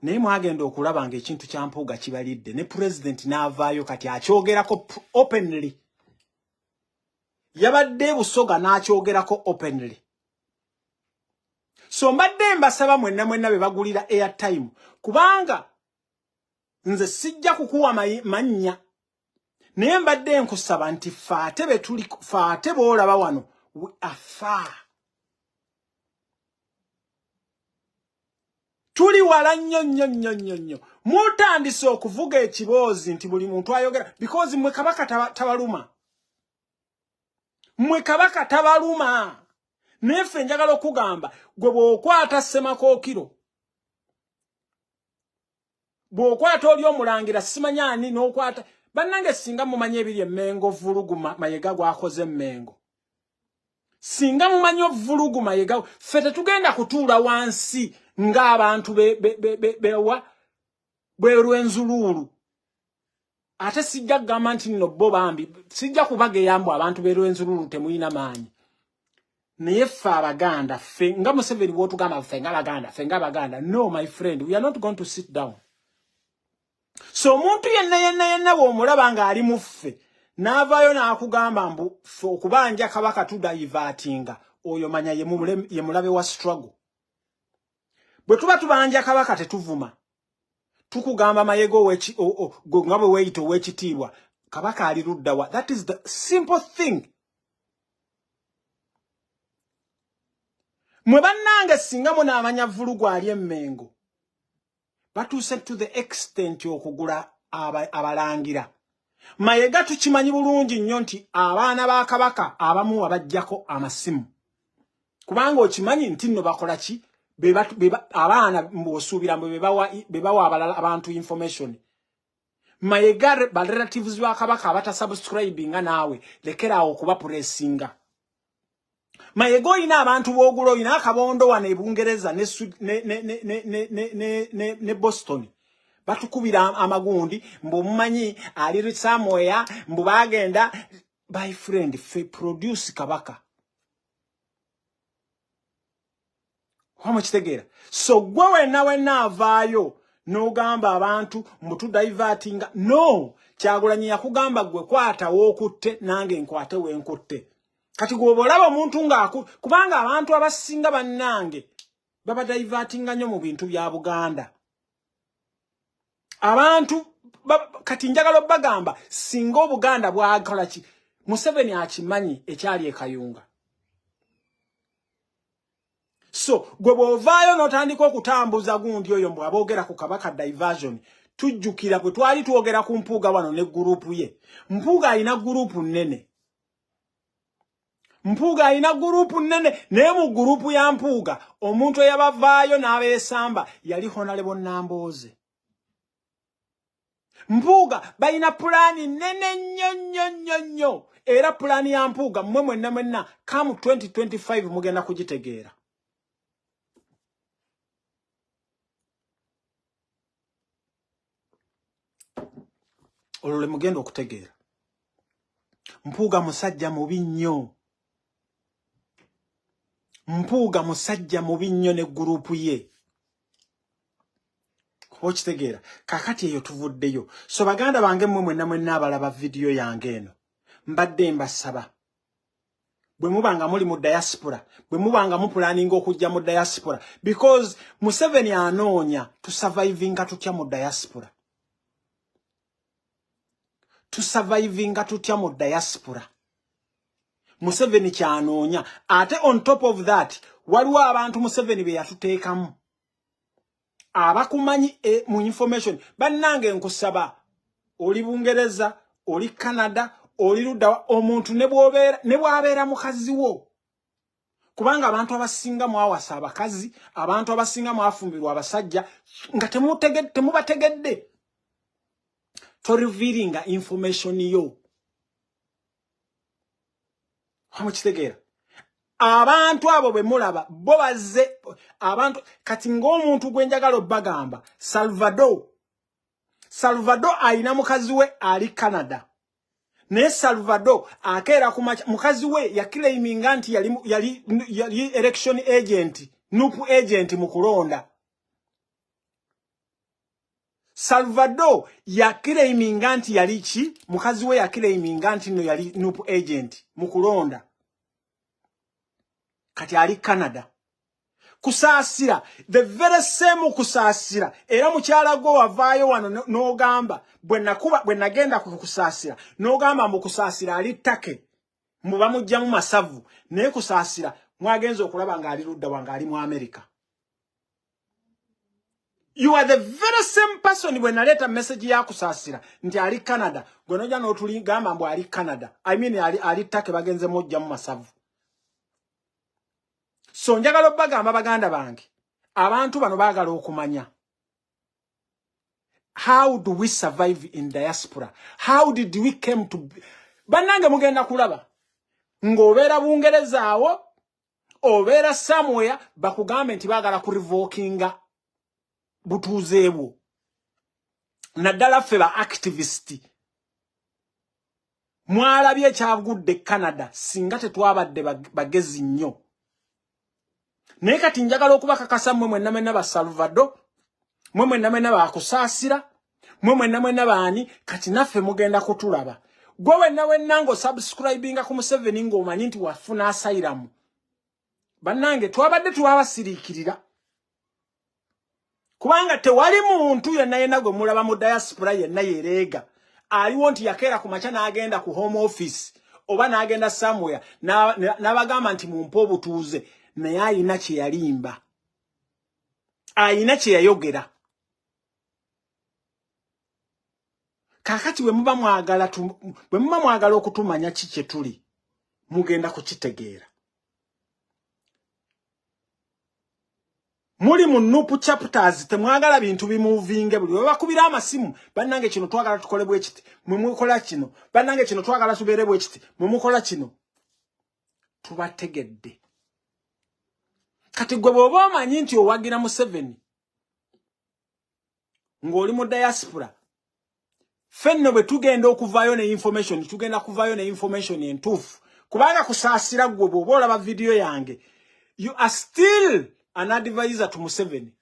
naye mwagenda okulaba nga ekintu kya Mpuuga kibalidde ne pulezidenti n'avaayo kati akyogerako openly. Yabadde e Busoga n'akyogerako openly. So mbadde mbasaba mwenna mwenna be bagulira airtime, kubanga nze sijja kukuwa mannya, naye mbadde nkusaba nti ffe ate be tuli, ffe ate boolaba wano, we are far, tuli wala nnyo nnyo nnyo nnyo nnyo. Mutandise okuvuga ekiboozi nti buli muntu ayogera because mmwe Kabaka tabaluma, mmwe Kabaka tabaluma. Naye ffe njagala okugamba gwe bw'okwata Ssemakookiro, bw'okwata oli omulangira simanya ani, n'okwata bannange, singa mumanyi ebiri emmengo, vulugu Mayega gwakoze emmengo, singa mumanyi ovulugu Mayega. Ffe tetugenda kutuula wansi ng'abantu bewa bwerwenzuluulu. Ate sijja kugamba nti nno bo bambi, sijja kubageyambu abantu b'e Rwenzururu temulina maanyi. Naye ffe Abaganda, ffe nga Museveni bw'otugamba ffe nga Baganda, ffe nga Baganda. No, my friend, we are not going to sit down. So omuntu yenna yenna yenna bw'omulaba ng'ali mu ffe n'avaayo n'akugamba mbu ffe okubanja Kabaka tudivertinga, oyo manya ye mulabe wa struggle. Bwe tuba tubanja Kabaka tetuvuma. Tukugamba Mayega nga bwe weeyita ow'ekitiibwa, Kabaka ali ludda wa? That is the simple thing. Mwe bannange singa munaamanya vvulugu ali e Mmengo, batuuse to the extent okugula abalangira. Mayega tukimanyi bulungi nnyo nti abaana ba Kabaka abamu wabaggyako amasimu. Kubanga okimanyi nti nno bakola ki? Abaana mbw'osuubira mbu be bawa abalala abantu information. Mayega, ba relatives ba Kabaka abatasubscribinga naawe lekeraawo okubapressinga. Mayega olina abantu b'ogula, olina akabondo wano e Bungereza ne, ne, ne, ne, ne, ne, ne, ne, ne, ne Boston. Batukubira amagundi mbu mumanyi ali somewhere, mbu bagenda. My friend, fe produce Kabaka. Wamukitegeera? So gwe wenna wenna avaayo n'ogamba abantu mbu tudivertinga, no. Kyagulanyi yakugamba gwe kwata w'okutte, nange nkwate wenkutte. Kati gwe olaba omuntu ng'aku, kubanga abantu abasinga bannange babadivertinga nnyo mu bintu bya Buganda. Abantu kati njagala obbagamba singa Obuganda bwakola ki, Museveni akimanyi ekyali e Kayunga. So gwe bw'ovaayo n'otandika okutambuza gundi oyo mbu aboogera ku Kabaka diversion, tujjukira bwe twali twogera ku Mpuuga wano ne gurupu ye. Mpuuga alina gurupu nnene, Mpuuga alina gurupu nnene, naye mu gurupu ya Mpuuga omuntu eyabavaayo n'abeesamba yali Honorable Nambooze. Mpuuga balina pulaani nnene nnyo nnyo nnyo nnyo, era pulaani ya Mpuuga mmwe mwenna mwenna come 2025 mugenda kugitegeera. Olwo lwe mugenda okutegeera. Mpuuga musajja mubi nnyo, Mpuuga musajja mubi nnyo ne gurupu ye, kuba okitegeera. Kakati eyo tuvuddeyo. So baganda bange mmwe mwenna mwenna abalaba vidiyo yange eno, mbadde mbasaba, bwe muba nga muli mu diaspora, bwe muba nga mupulaninga okujja mu diaspora, because Museveni anoonya tusurvivinga tutya mu diaspora, tusurvivinga tutya mu diaspora. Museveni kyanoonya. Ate on top of that, waliwo abantu Museveni be yatuteekamu abakumanyi mu information. Bannange nkusaba, oli Bungereza, oli Canada, oli ludda, omuntu ne bw'abeera mukazi wo, kubanga abantu abasinga mwawasa abakazi, abantu abasinga mwafumbirwa abasajja nga temubategedde, torevealinga information yo. Wamukitegeera? Abantu abo bwe mulaba bo bazze abantu. Kati ng'omuntu gwe njagala obbagamba, Salvador. Salvador alina mukazi we ali Canada, naye Salvador akeera ku mukazi we yaclaiminga nti yali election agent, NUP agent mu kulonda. Salvador yaclaiminga nti yali ki, mukazi we yaclaiminga nti no yali NUP agent mu kulonda. Kati ali Canada. Kusaasira, the very same Kusaasira, era mukyala gwe wavaayo wano n'ogamba bwe nakuba, bwe nagenda ku Kusaasira n'ogamba mbu Kusaasira ali Turkey, mbu bamuggyamu masavu, naye Kusaasira mwagenza okulaba ng'ali ludda wange, ali mu America. You are the very same person bwe naleeta message ya Kusaasira nti ali Canada, gwe nojja n'otuligamba mbu ali Canada, I mean ali Turkey, bagenze muggyamu masavu. So njagala obbagamba baganda bange, abantu bano baagala okumanya how do we survive in diaspora, how did we came to. Bannange mugenda kulaba ng'obeera Bungereza awo, obeera somewhere, bakugambe nti baagala kurevokinga butuuze bwo, naddala ffe ba activist. Mwalabye ekyagudde Canada singa tetwabadde bagezi nnyo. Naye kati njagala okubakakasa mmwe mwenna mwenna ba Salvador, mmwe mwenna mwenna bakusaasira, mmwe mwenna mwenna baani, kati naffe mugenda kutulaba. Gwe wenna wenna ng'osubscribinga ku Museveni ng'omanyi nti wafuna asylum. Bannange twabadde twabasiriikirira. Kubanga tewali muntu yenna yenna gwe mulaba mu diaspora yenna yereega. Aliwo nti yakeera ku makya n'agenda ku home office oba n'agenda somewhere n'abagamba nti mumpe obutuuze, naye ayina kye yalimba. Ayina kye yayogera. Kaakati bwe muba mwagala okutumanya ki kye tuli, mugenda kukitegeera. Muli mu NUP chapters temwagala bintu bimuvinge buli we bakubira amasimu, bannange kino twagala tukole bwe kiti, mwe mukola kino, bannange kino twagala tubeere bwe kiti, mwe mukola kino. Tubategedde. Kati gwe bw'oba omanyi nti owagira Museveni ng'oli mu diaspora, fenno bwe tugenda okuvaayo ne information, tugenda kuvaayo ne information entuufu. Kubanga kusaasira ggwe bw'oba olaba vidiyo yange, you are still an advisor to Museveni.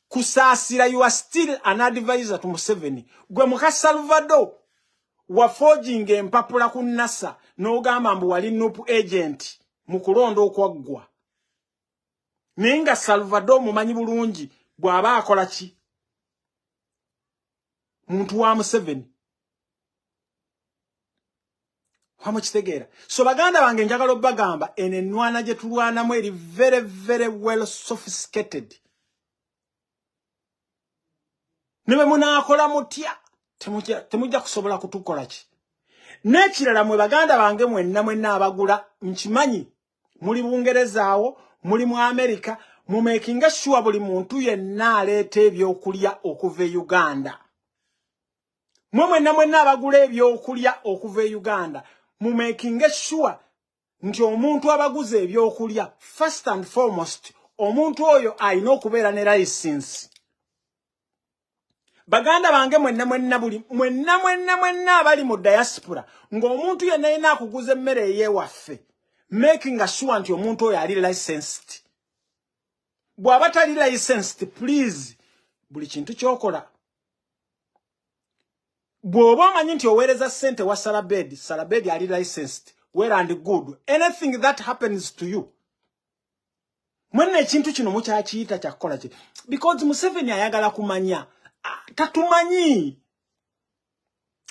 Kusaasira, you are still an advisor to Museveni. Gwe muka Salvador wa forging empapula ku NASA n'ogamba mbu wali NUP agent mu kulonda okwaggwa. Naye nga Salvador mumanyi bulungi bw'aba akola ki? Muntu wa Museveni. Wamukitegeera. So baganda bange njagala obbagamba eno ennwana gye tulwanamu eri very very well sophisticated. Ne bwe munaakola mutya temujja kusobola kutukola ki. N'ekirala mwe baganda bange mwenna mwenna abagula, nkimanyi muli Bungereza awo, muli mu Amerika, mumakinga sure buli muntu yenna aleeta ebyokulya okuva e Uganda. Mwe mwenna mwenna abagula ebyokulya okuva e Uganda, mumakinga sure nti omuntu abaguza ebyokulya, first and foremost, omuntu oyo alina okubeera ne license. Baganda bange mwenna mwenna buli mwenna mwenna mwenna abali mu diaspora, ng'omuntu yenna yenna akuguza emmere ey'ewaffe, making sure nti omuntu oyo ali licensed. Bw'aba tali licensed, please, buli kintu ky'okola, bw'oba omanyi nti oweereza ssente wa Salabed, Salabed ali licensed, well and good. Anything that happens to you, mwenna ekintu kino mukyakiyita kyakukola ki? Because Museveni ayagala kumanya, tatumanyi.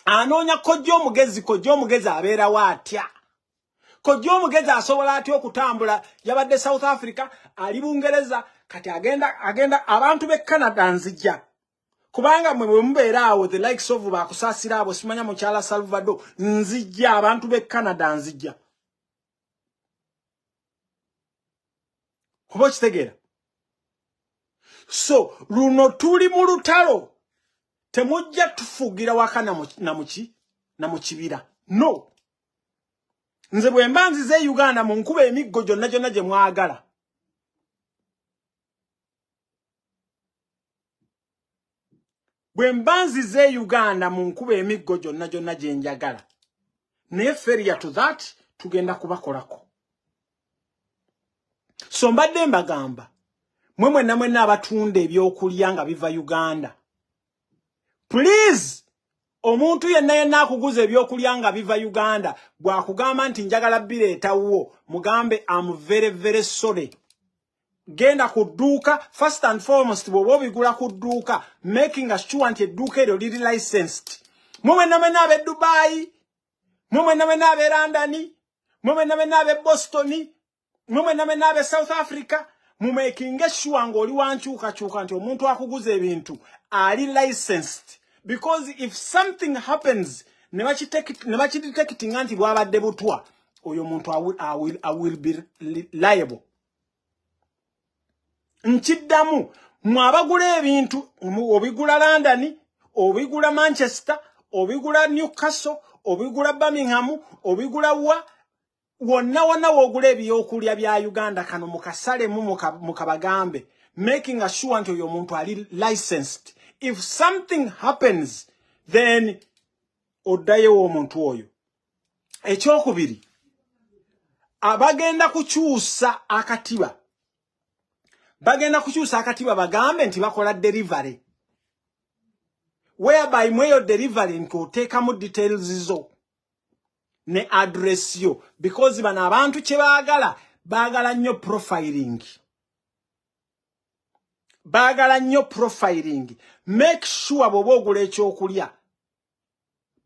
Anoonya kojja omugezi, kojja omugezi abeerawo atya? Kojja omugezi asobola atya okutambula? Yabadde South Africa, ali Bungereza, kati agenda abantu b'e Canada nzija. Kubanga mwe bwe mubeera awo, the likes of bakusaasira abo, simanya mukyala Salvador, nzijja abantu b'e Canada nzijja. Oba okitegeera? So luno tuli mu lutalo, temujja tufugira waka na mu kibira. No. Nze bwe mba nzize e Uganda mu nkuba emiggo gyonna gyonna gye mwagala. Bwe mba nzize e Uganda mu nkuba emiggo gyonna gyonna gye njagala. Naye failure to that, tugenda kubakolako. So mbadde mbagamba, mwe mwenna mwenna abatunda ebyokulya nga biva Uganda, please, omuntu yenna yenna akuguza ebyokulya nga biva Uganda, bw'akugamba nti njagala bireeta wo, mugambe I'm very very sorry. Genda ku dduuka, first and foremost bw'oba obigula ku dduuka, making sure nti edduuka eryo liri licensed. Mwe mwenna mwenna ab'e Dubai, mwe mwenna mwenna ab'e London, mwe mwenna mwenna ab'e Boston, mwe mwenna mwenna ab'e South Africa, mumakinge sure ng'oli wankyukakyuka nti omuntu akuguza ebintu ali licensed. Because if something happens, ne bakidetectinga nti bwabadde butwa, oyo omuntu I will be liable. Nkiddamu, mwe abagula ebintu, obigula London, obigula Manchester, obigula Newcastle, obigula Birmingham, obigula wa, wonna wonna w'ogula ebyokulya bya Uganda, kano mukasalemu mukabagambe, making sure nti oyo omuntu ali licensed. If something happens, then Oddayo w'omuntu oyo. Ekyokubiri, abagenda kukyusa akatiba, bagenda kukyusa akatiba bagambe nti bakola delivery, whereby mweyo delivery nti oteekamu details zo ne address yo, because bano abantu kye baagala, baagala nnyo profiling, baagala nnyo profiling. Make sure bw'oba ogula ekyokulya,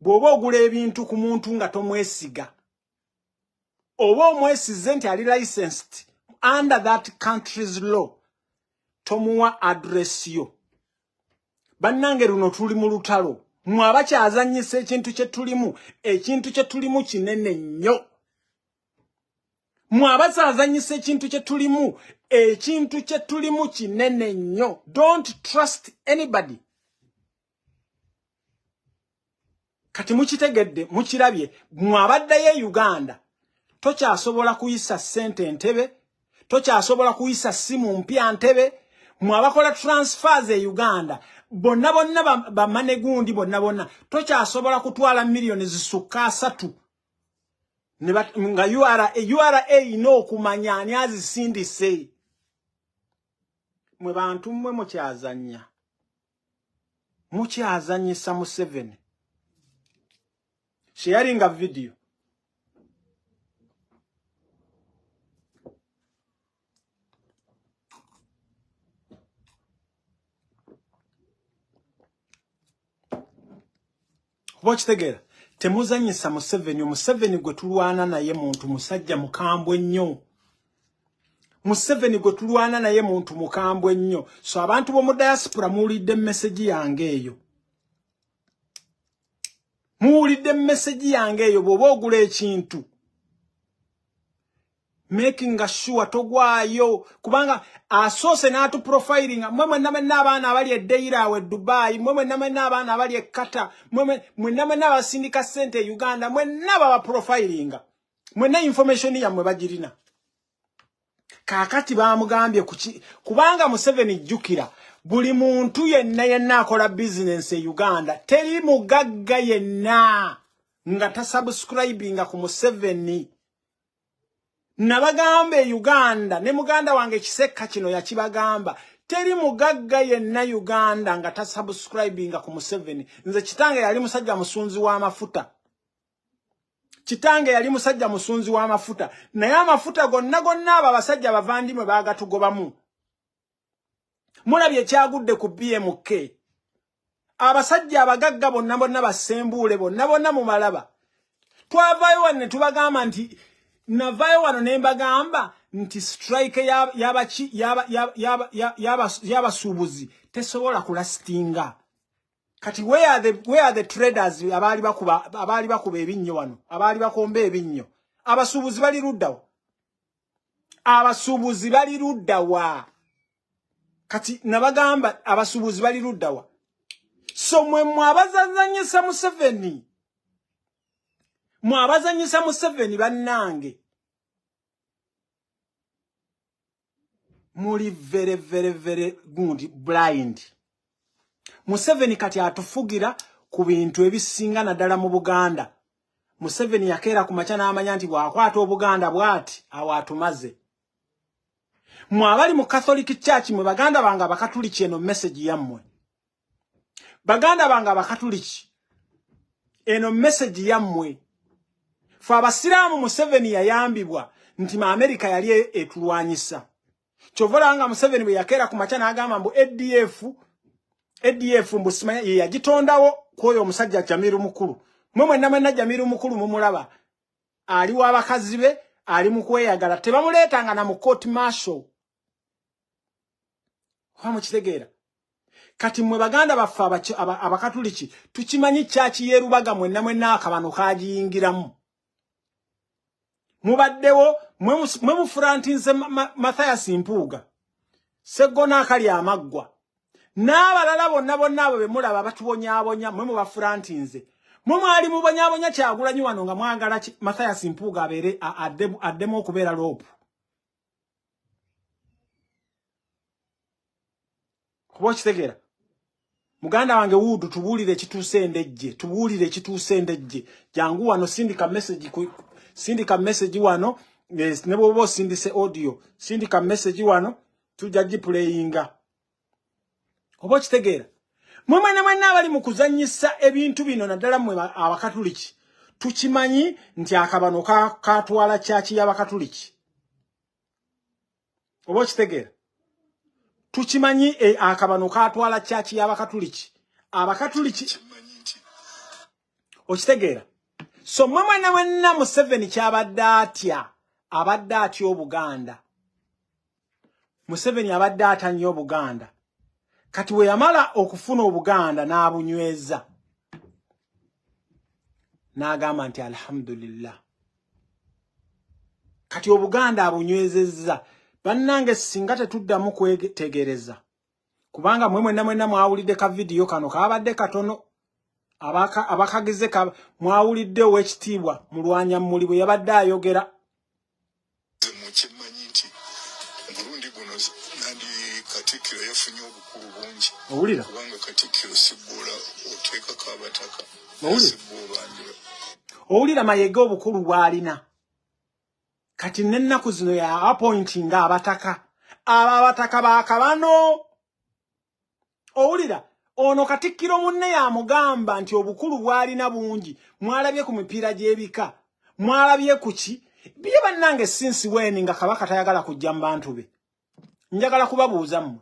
bw'oba ogula ebintu ku muntu nga tomwesiga, oba omwesize nti ali licensed under that country's law, tomuwa address yo. Bannange, luno tuli mu lutalo. Mwe abakyazannyisa ekintu kye tulimu, ekintu kye tulimu kinene nnyo. Mwe abakyazannyisa ekintu kye tulimu, ekintu kye tulimu kinene nnyo. Don't trust anybody. Kati mukitegedde, mukirabye. Mwe abaddayo e Uganda, tokyasobola kuyisa ssente Ntebe, tokyasobola kuyisa simu mpya Ntebe. Mwe abakola transfers e Uganda bonna bonna, bamane gundi bonna bonna, tokyasobola kutwala miliyoni zisukka 30 nga URA. URA erina okumanya ani azisindise. Mwe bantu mmwe mukyazannya, mukyazannyisa Museveni. Sharinga video. Oba okitegeera, temuzanyisa Museveni. Omuseveni gwe tulwana naye muntu musajja mukambwe nnyo. Museveni gwe tulwana naye muntu mukambwe nnyo. So abantu b'omu diaspora, muwulidde message yange eyo, muwulidde message yange eyo. Bw'oba ogula ekintu, making sure togwayo, kubanga asoose n'atu profiling. Mwe mwenna mwenna abaana abali e Deira awo e Dubai, mwe mwenna mwenna abaana abali e Qatar, mwe mwenna mwenna abasindika ssente e Uganda, mwenna baba profilinga, mwenna information yammwe bagirina. Kaakati bamugambye kuki? Kubanga Museveni, jjukira, buli muntu yenna yenna akola bizinensi e Uganda, teri mugagga yenna nga tasubscribinga ku Museveni. Nabagamba e Uganda, ne muganda wange Kisekka kino yakibagamba, teri mugagga yenna Uganda nga tasubscribinga ku Museveni. Nze kitange yali musajja musunzi w'amafuta, kitange yali musajja musunzi w'amafuta, naye amafuta gonna gonna abo abasajja bavandimwe baagatugobamu. Mulabye ekyagudde ku BMK. Abasajja abagagga bonna bonna, basembuule bonna bonna mumalaba. Twavaayo wano ne tubagamba nti, navaayo wano ne mbagamba nti strike y'abasuubuzi tesobola kulastinga. Kati where are the traders abaali bakuba ebinnyo wano, abaali bakomba ebinnyo? Abasuubuzi bali luddawa? Abasuubuzi bali luddawa? Kati nabagamba abasuubuzi bali luddawa? So mwe mwabazanyisa Museveni, mwabazanyisa Museveni. Bannange, muli very very very gundi blind. Museveni kati atufugira ku bintu ebisinga naddala mu Buganda. Museveni yakeera ku makya n'amanya nti bw'akwata Obuganda bw'ati, awo atumaze. Mwe abali mu Catholic Church, mwe baganda bange Abakatuliki, eno message yammwe. Baganda bange Abakatuliki, eno message yammwe. Fe Abasiraamu, Museveni yayambibwa nti ma Amerika yali etulwanyisa. Kyova olaba nga Museveni bwe yakeera ku makya n'agamba mbu ADF, ADF mbu simanya ye yagitondawo kwoyo omusajja Jamiru Mukulu. Mwe mwenna mwenna Jamiru Mukulu mumulaba ali w'abakazi be, ali mu kweyagala, tebamuleetanga na mu court martial. Oba mukitegeera? Kati mmwe baganda baffe Abakatuliki, tukimanyi kyaki y'erubaga mwenna mwenna akabano kagiyingiramu. Mubaddewo mwe mufurantinze Mathias Mpuuga, Seggona akali amaggwa n'abalala bonna bonna abo be mulaba batubonyaabonya. Mwe mubafurantinze, mwe mwali mubonyaabonya Kyagulanyi wano nga mwagala Mathias Mpuuga abeere addemu okubeera LOP. Kuba okitegeera, Muganda wange Wuudu, tubuulire ekituuse Endejje, tubuulire ekituuse Endejje. Jangu wano, sindika message, sindika message wano, ne bw'oba osindise audio, sindika message wano, tujja giplayinga. Oba okitegeera? Mwe mwena mwenna abali mu kuzannyisa ebintu bino, naddala mmwe Abakatuliki, tukimanyi nti akabano katwala kyaki y'Abakatuliki. Oba okitegeera? Tukimanyi akabano katwala kyaki y'Abakatuliki, Abakatuliki. Okitegeera? So mwe mwena mwenna, Museveni kyabadde atya, abadde atya Obuganda. Museveni abadde atya nnyo Obuganda. Kati bwe yamala okufuna Obuganda n'abunyweza, n'agamba nti alhamdulillah, kati Obuganda abunywezezza. Bannange, singa tetuddamu kwetegereza, kubanga mwe mwenna mwenna mwawulidde ka vidiyo kano, kabadde katono, abakagize mwawulidde Owekitiibwa Mulwanyammuli bwe yabadde ayogera. Mukimanyi nti omulundi guno nandi Katikkiro yafunye obukulu bungi. Owulira? Kubanga Katikkiro siggola oteekako abataka. Owulira? Siggobanjula. Owulira Mayega obukulu bw'alina kati n'ennaku zino ya appointinga abataka, abo abataka bakabano. Owulira ono katikkiro munne yamugamba nti obukulu bw'alina bungi. Mwalabye ku mipiira gy'ebika, mwalabye ku ki bye. Bannange, since when nga Kabaka tayagala kujja mu bantu be? Njagala kubabuuza mmwe,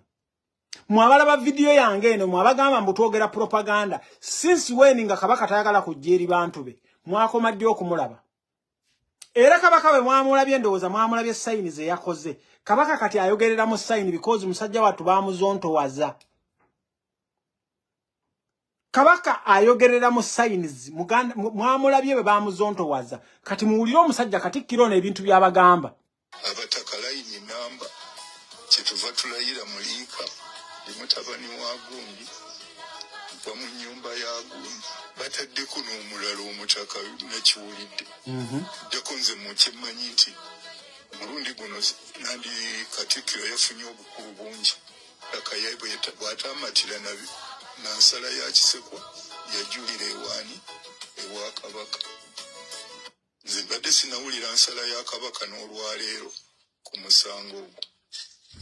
mwabalaba vidiyo yange eno, mwabagamba mbu twogera propaganda. Since when nga Kabaka tayagala kujja eri bantu be? Mwakoma ddi okumulaba? Era Kabaka bwe mwamulabye, ndowooza mwamulabye sign ze yakoze. Kabaka kati ayogerera mu sign because musajja wattu bamuzontowaza. Kabaka ayogerera mu signs. Muganda mwamulabye bwe bamuzontowaza. Kati muwulire omusajja Katikkiro n'ebintu by'abagamba. Abataka layini namba, kyetuva tulayira Muliika, ndi mutabani wa gundi, nva mu nnyumba ya gundi. Bataddeko n'omulala omutaka, nakiwulidde. Ddeko nze mukimmanyi nti omulundi guno nandi Katikkiro yafunye obukulu bungi. Taka ye bw'ataamatira na nsala ya Kisekwa, yajulira ewaani? Ewa Kabaka. Nze mbadde sinawulira nsala ya Kabaka n'olwaleero ku musango ogwo.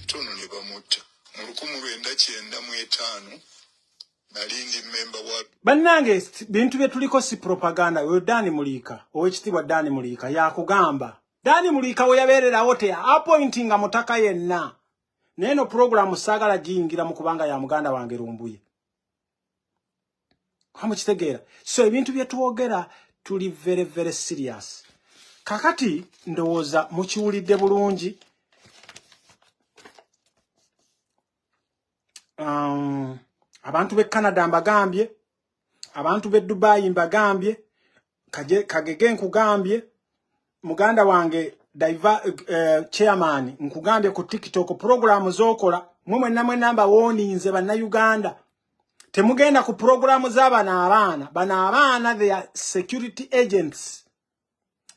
Tono ne bamutta mu 1995, nali ndi mmemba wa Bannange, bintu bye tuliko si propaganda. Oyo Dani Muliika, Owekitiibwa Dani Muliika yakugamba. Dani Muliika we yabeererawo te appointinga mutaka yenna. Naye no puroguramu saagala giyingira mu kubanga ya muganda wange Lumbuye, mukitegeera? So ebintu bye twogera tuli very very serious. Kakati ndowooza mukiwulidde bulungi. Abantu b'e Canada mbagambye, abantu b'e Dubai mbagambye, Kagege nkugambye, muganda wange diva, chairman nkugambye ku TikTok program z'okola. Mwe mwenna mwenna mbawooninze, Bannayuganda, temugenda ku programu z'abano abaana. Bano abaana, they are security agents,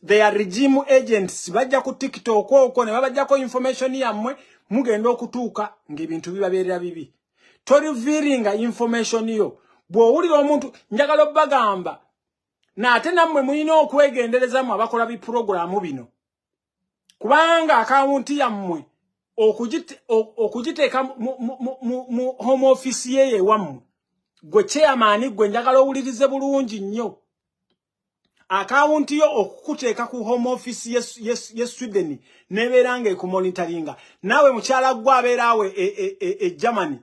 they are regime agents. Bajja ku TikTok okwo ne babajjako information yammwe, mugenda okutuuka ng'ebintu bibabeerera bibi. Torevealinga information yo bw'owulira omuntu. Njagala obbagamba naate nammwe mulina okwegenderezamu abakola bipuroguramu bino, kubanga akawunti yammwe okugiteeka mu home office yeyo ewammwe. Gwe chairman, gwe njagala owulirize bulungi nnyo. Akawunti yo okukuteeka ku home office ye Sweden nebeera nga ekumonitoringa, naawe mukyala gwe abeeraawe e Germany,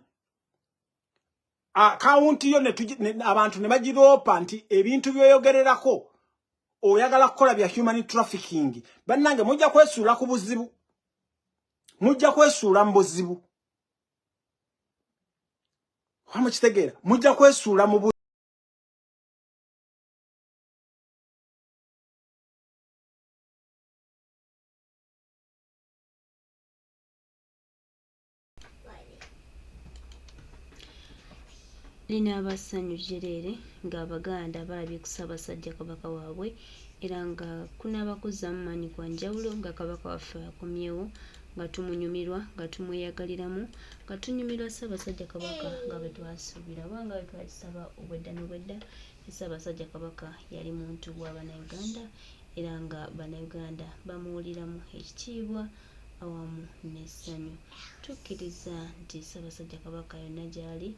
akawunti yo abantu ne bagiroopa nti ebintu byoyogererako oyagala kukola bya human trafficking. Bannange, mujja kwesuula ku buzibu, mujja kwesuula mu buzibu. Mukitegeera? Mujja kwesuula mu Linaaba ssanyu jjereere ng'Abaganda balabye ku Ssaabasajja Kabaka waabwe, era nga kunaaba kuzzaamu maanyi kwa njawulo nga Kabaka waffe akomyewo. nga tumunyumirwa, nga tumweyagaliramu, nga tunyumirwa Ssaabasajja Kabaka nga bwe twasuubira oba nga bwe twakisaba obwedda n'obwedda. Ssaabasajja Kabaka yali muntu wa Bannayuganda era nga Bannayuganda bamuwuliramu ekitiibwa awamu n'essanyu. Tukkiriza nti Ssaabasajja Kabaka yonna gy'ali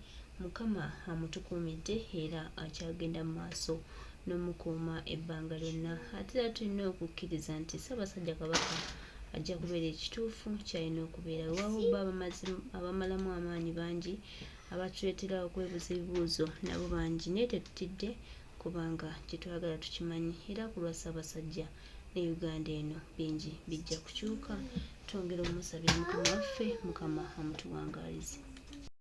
Mukama amutukuumidde era akyagenda mu maaso n'omukuuma ebbanga lyonna. Ate era tulina okukkiriza nti Ssaabasajja Kabaka ajja kubeera ekituufu ky'alina okubeera. Weewaawo bo abamalamu amaanyi bangi, abatuleetera okwebuuza ebibuuzo nabo bangi, naye tetutidde kubanga kye twagala tukimanyi era ku lwa Ssaabasajja ne Uganda eno bingi bijja kukyuka. Twongera omusabira Mukama waffe, Mukama amutuwangaalize.